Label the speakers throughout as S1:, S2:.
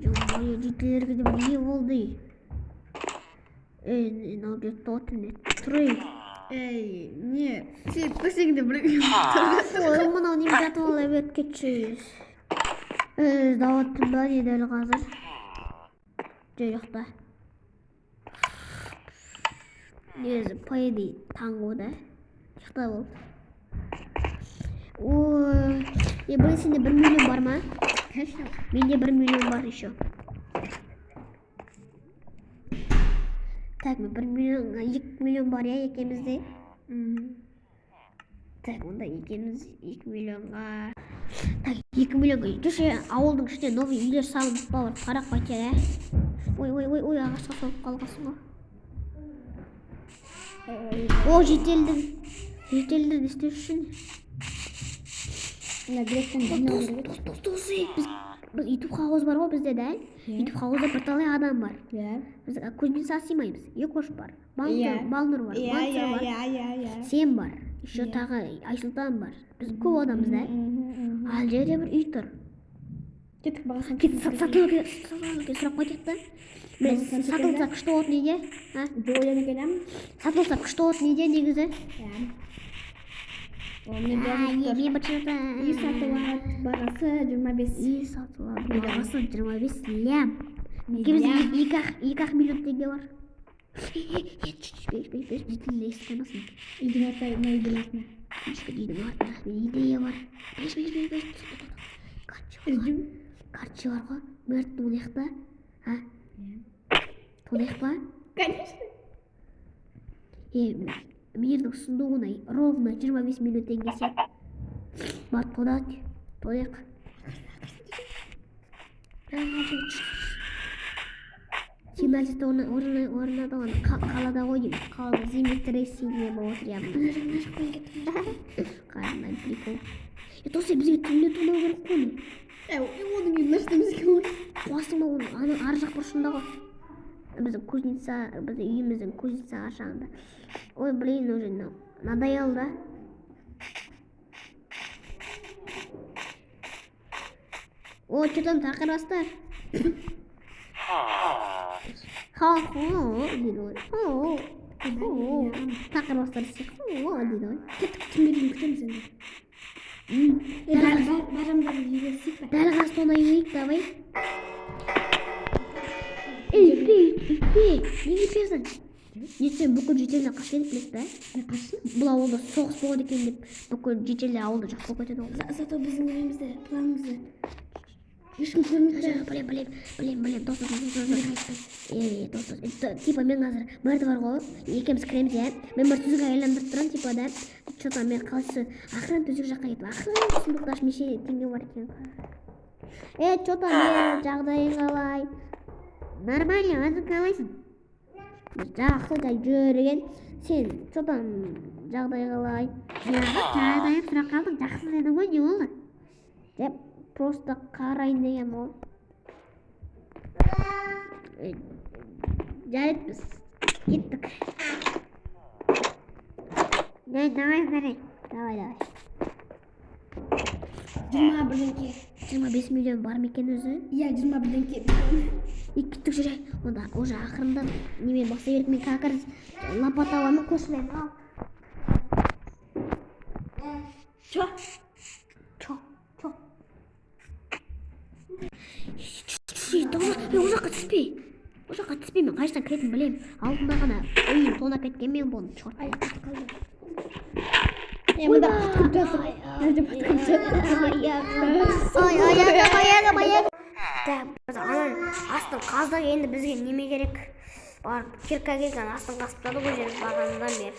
S1: Ё-моё, жительдерге де не болды? Ей, мынау жерде түнде тұр, ей.
S2: Ей, не? Сен төсегіңде бір
S1: Ой, мынау неме жатып ала беріп кетші. Ей, даваттым ба не дәл қазір? Жоқ, ұйықта. Негізі, по идее, таң ғой да. Ұйықта болды. Ой, е, блин, сенде 1 миллион бар ма?
S2: Конечно.
S1: Менде 1 миллион бар еще. Так, мен 1 миллион, 2 миллион бар, иә, екеумізде. Так, онда екеуміз 2 миллионға. Так, 2 миллионға. Жүрші, ауылдың ішінде новый үйлер салынып па, барып қарап қайтайық, ә? Ой, ой, ой, ой, ағашқа соғып қалғансың ғой. О, жительді не істеу үшін?
S2: Мына директордан жинау
S1: Дос,
S2: керек.
S1: дос, дос, дос, ей, біз ютуб хауыз бар ғой бізде дәл. Ютуб хауызда бірталай адам бар. Біз кузнеца сыймаймыз. Екош бар. Балнұр, Балнұр бар. Мансұр бар.
S2: иә иә иә
S1: Сен бар. Еще тағы Айсұлтан бар. Біз көп адамбыз да. Ал жерде бір үй тұр.
S2: Кеттік, бағасын.
S1: Кет, сатылу керек, сатылу керек, сұрап қайтайық та. Міне,
S2: Бағасын.
S1: сатылса күшті болады неге? А?
S2: Ойланып келемін.
S1: Сатылса күшті болады неге негізі?
S2: Иә. Ол не
S1: А,
S2: жазылып тұр?
S1: мен бір жерде
S2: Үй сатылады, бағасы 25
S1: Үй сатылады,
S2: Миллион.
S1: бағасы 25 лям.
S2: Миллион.
S1: Екеумізде екі-ақ миллион теңге бар. Жительдер естіп қоймасын.
S2: Үйдің артына, мына үйдің артына.
S1: Ешкі үйдің артында мен идея бар. Беш, беш, беш, беш. Короче, бар ғой.
S2: Іздеу.
S1: Короче, бар ғой. Мэрді тонайық та. А? Тонайық па?
S2: Конечно.
S1: Е, мэрдің сундугына ровно 25 миллион теңге сияды. Барып тонайық. Тонайық. Сигнализация орнады ғой қалада ғой деймін. Қалада землетрясение болып отыр явно.
S2: Мына жақ, мына жақпен кеттік.
S1: Қарамай прикол. Е, дос, бізге түнде тонау керек қой оны.
S2: Е, оның үйін мына жерде бізге ғой.
S1: Қуасың ба оны? Ана ар жақ бұрышында ғой. Біздің кузница, біздің үйіміздің кузница ар жағында. Ой, блин, уже надоел да. О, что там тақырбастар? Ха, хо, дейді ғой. Хо, хо. Тақырбастар десе, хо, дейді ғой.
S2: Кеттік, түнге дейін күтеміз енді. Е, барамыз, үйге істейік па?
S1: Дәл қазір тонай берейік, давай. Ей, үйтпе, үйтпе. Неге үйтпейсің? Ертең бүкіл жительдер қашып кетеді, білесіз бе?
S2: Не қашсын?
S1: Бұл ауылда соғыс болады екен деп бүкіл жительдер ауылда жоқ болып кетеді ғой.
S2: Зато біздің немізді, планымызды ешкім көрмейді.
S1: Білем, білем, білем, білем, дос, дос, дос, дос. Е, дос, дос, типа мен қазір мэрді бар ғой, екеуміз кіреміз, иә. Мен бір төсек айландырып тұрамын, типа да. Че там мен қалайсы ақырын төсек жаққа кетіп, ақырын сундукты ашып, неше теңге бар екен. Е, че там, мэр, жағдайың қалай? Нормально, өзің қалайсың? Жақсы жай жүрген. Сен, че там, жағдай қалай? Жағдайым сұрақ қалдың, жақсы дедің ғой, не болды? Деп просто қарайын деген ғой. Е, жарайды, біз кеттік. Давай, давай, давай. Давай, давай.
S2: 20 бірдеңке.
S1: 25 миллион бар ма екен өзі?
S2: Иә, 20 бірдеңке.
S1: И кеттік, жүре. Онда уже ақырындап немен баса берейік. Мен как раз лопата аламын, көршілерім ал.
S2: Чё?
S1: Чо, чо. Ол жаққа түспей. Ол жаққа түспей, мен қай жақтан кіретінін білемін. Алдында ғана үйім тонап кеткен мен бұны, черт.
S2: Ай, қалды. Е, мында пыт көп жатыр. Мына жерде пыт көп жатыр.
S1: Аяғым, ай, аяғым, аяғым, аяғым. Так, біз ана астын қаздық, енді бізге неме керек? Барып кирка керек, ана астын қазып тастадық ғой жерді бағанадан бері.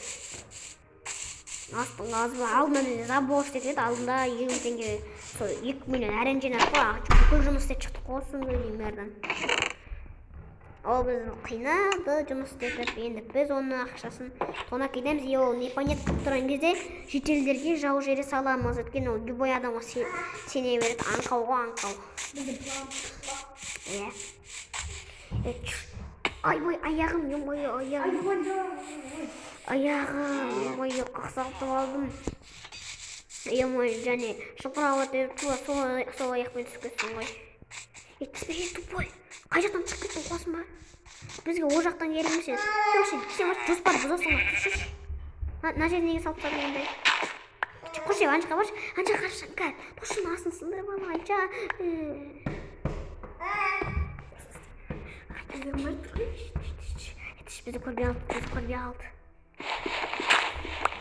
S1: Астын қазып, алдында бізде забор істетіп еді, алдында 50 теңге, сол 2 миллион әрең жинадық қой, бүкіл жұмыс істеп шықтық қой осы күнге дейін мэрдан. Ол бізді қинады жұмыс істетіп, енді біз оның ақшасын тонап кетеміз. И ол непонятно болып тұрған кезде жительдерге жау жібере саламыз, өйткені ол любой адамға сене береді, аңқау ғой, аңқау. Иә. Е, айбай, аяғым, ё-моё, аяғым. Аяғым, ё-моё, қақсатып алдым. Ё-моё, және шұқырға өтіп, тура сол аяқпен түсіп кеттім ғой. Е, түспеші, тупой. Қай жақтан шығып кеттің, қуасың ба? Бізге ол жақтан керек емес еді. Сен вообще жоспарды бұзасың ғой. Түсші. Мына жерде неге салып тастадың ондай? Қойшы, ана жаққа баршы. Ана жаққа қарашы. Кәл, тосын астын сындырып алғанша. Бізді көрмей алды, бізді көрмей алды.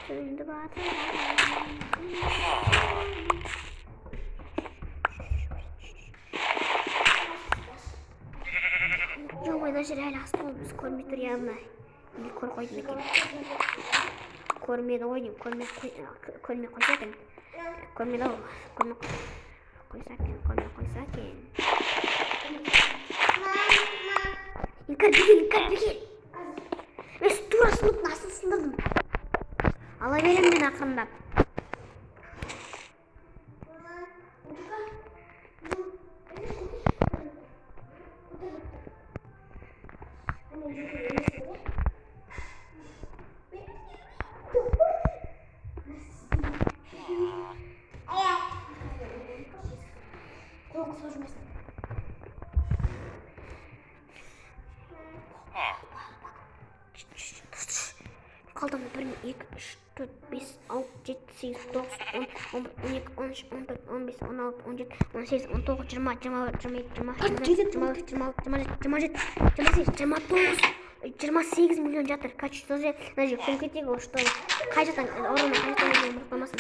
S1: Түнді батырған. Жоқ, мына жер әлі асты ғой, біз көрмей тұр явно. Или көріп қойды ма екен? Көрмеді ғой деймін, көрмей қойса екен. Көрмеді ау, көрмей қойса екен, көрмей қойса екен. Іңкәр, бігел, Іңкәр, бігел. Мен тура сундуктың астын сындырдым. Ала беремін мен ақырындап.
S2: Қолың қысып жүрмесін.
S1: Қалдым 1, 2, 3, 4, 5, 6, 7, 8, 9, 10, 11, 12, 13, 14, 15, 16, 17, 18, 19, 20, 21, 22, 23, 24, 25, 26, 27, 28, 29, 28 миллион жатыр. Короче, сол жер, мына жерге көміп кетейік, ол что қай жақтан ұрыны, қай жақтан екенін ұмытып қалмасын.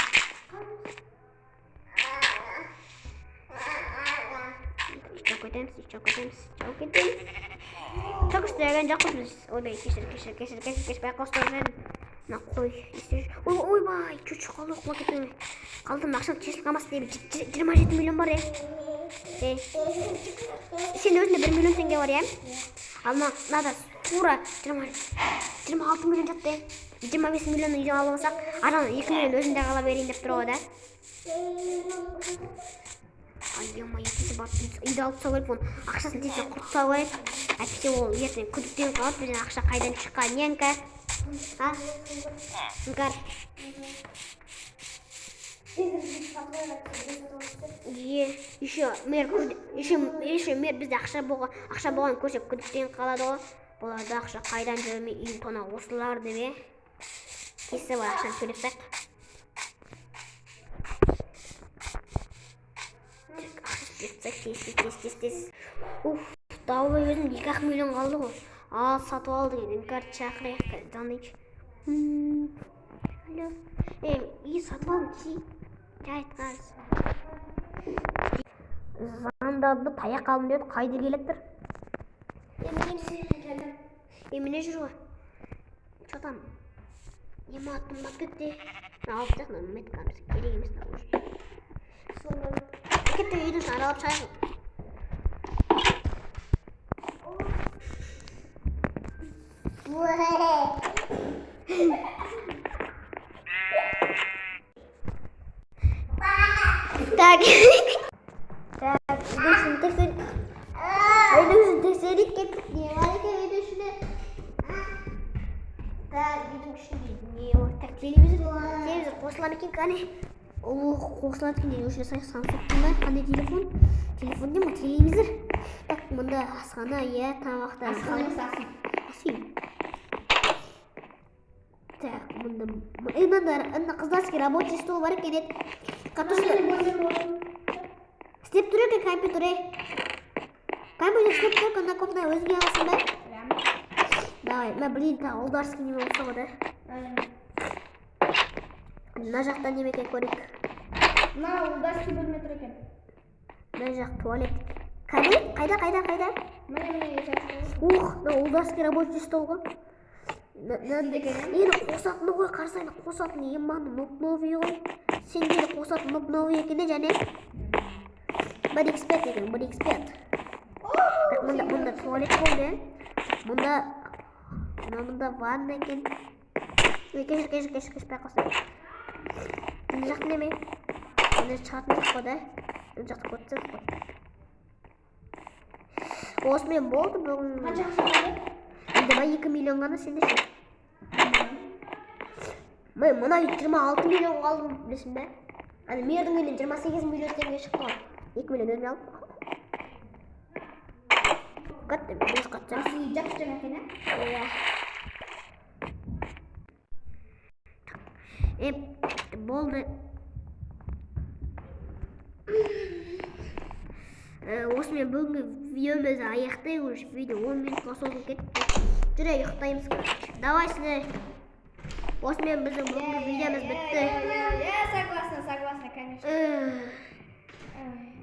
S1: Жауып кетеміз, жауып кетеміз, жауып кетеміз. Çok істеген жоқпыз біз. Ойбай, кешір, кешір, кешір, кешір, кешір, байқаусызда жүрдім. Мына қой, естіп жүр. Ой, ойбай, чуть қалды, құлап кеттім. Қалдым, ақшам шешіліп қалмасын деп. 27 миллион бар, е. Е. Сен өзіңде 1 миллион теңге бар, е? Ал мынада тура 26 миллион жатты, е. 25 миллион үйден алып алсақ, аран 2 миллион өзінде қала берейін деп тұр ғой, да? Ай, ё-моё, тез барып үйді алып тастау керек, оның ақшасын тез құртып тастау керек. Әйтпесе ол ертең күдіктеніп қалады, бізден ақша қайдан шыққан, не, Іңкәр? А? Іңкәр? Е, еще мэр еще мэр бізде ақша болған көрсе, күдіктеніп қалады ғой. Бұларда ақша қайдан жүрме, үйін тона осылар деп, е. Тез бар, ақшаны төлеп тастайық. Ақшасын беріп тастайық, тез, тез, тез, тез, тез. Уф, давай, өзім 2-ақ миллион қалды ғой. Ал, сатып ал деген Іңкәрді шақырайық, звондайыншы. Алло. Е, үй сатып алдым, ки. Жарайды, қазір. Звондады, таяқ алдым деді, қайда келіп тұр? Е, міне жүр ғой. Че там? Ема, қымбат кетті. Мына алып тастайық, мына метка бізге керек емес мына уже. Кетті, үйдің ішін аралап шығайық. Так. Так, үйдің ішін тексер. Үйдің ішін тексерейік, кеттік. Не бар екен үйдің ішінде? Так, үйдің ішінде не бар? Так, телевизор. Телевизор қосыла ма екен, кәне? Ох, қосылады екен. Өшіре салайық, Самсунгтың ба? Қандай телефон? Телефон не ма? Телевизор. Так, мында асхана, иә, тамақты асхана. Ас үй. Так, мында мында қыздарский рабочий стол бар екен, еді. Катушка. Істеп тұр екен компьютер, е. Компьютер істеп тұр екен, мына комната өзіңе аласың ба? Давай, мына блин, тағы ұлдарский неме болса ғой, да? Мына жақта неме екен, көрейік.
S2: Мына ұлдарский бөлме тұр екен.
S1: Мына жақ туалет. Қайда? Қайда, қайда, қайда?
S2: Міне, міне, есік.
S1: Ух, мына ұлдарский рабочий стол ғой. Енді қосатыны ғой, қарасай, қосатын еманы новый ғой. Сенде де қосатын новый екен де, және 1x5 екен, 1x5. Так, мында туалет болды. Мында, мында ванна екен. Ой, кешір, кешір, кешір, кешір, байқасам. Мына жақта неме? Мына шығатын жақ қой, да? Мына жақта көріп тастадық қой. Осымен болды бүгін.
S2: Қанша ақша қалды?
S1: Енді ба 2 миллион ғана, сенде ше? Міне, мына үй 26 миллион қалдым, білесің бе? Ана мердің үйінен 28 миллион теңге шықты ғой. 2 миллион өзіме алып. Кетті, біз қатысамыз.
S2: Ас үй жап жаңа екен, ә?
S1: Иә. Е, болды. Осымен бүгінгі видеомызды аяқтайық. Уже видео 10 минутқа созылып кетті. Жүре, ұйықтаймыз, короче. Давай сіздер. Осымен біздің бүгінгі видеомыз бітті.
S2: Я согласна, согласна, конечно.
S1: Эх.
S2: Ой.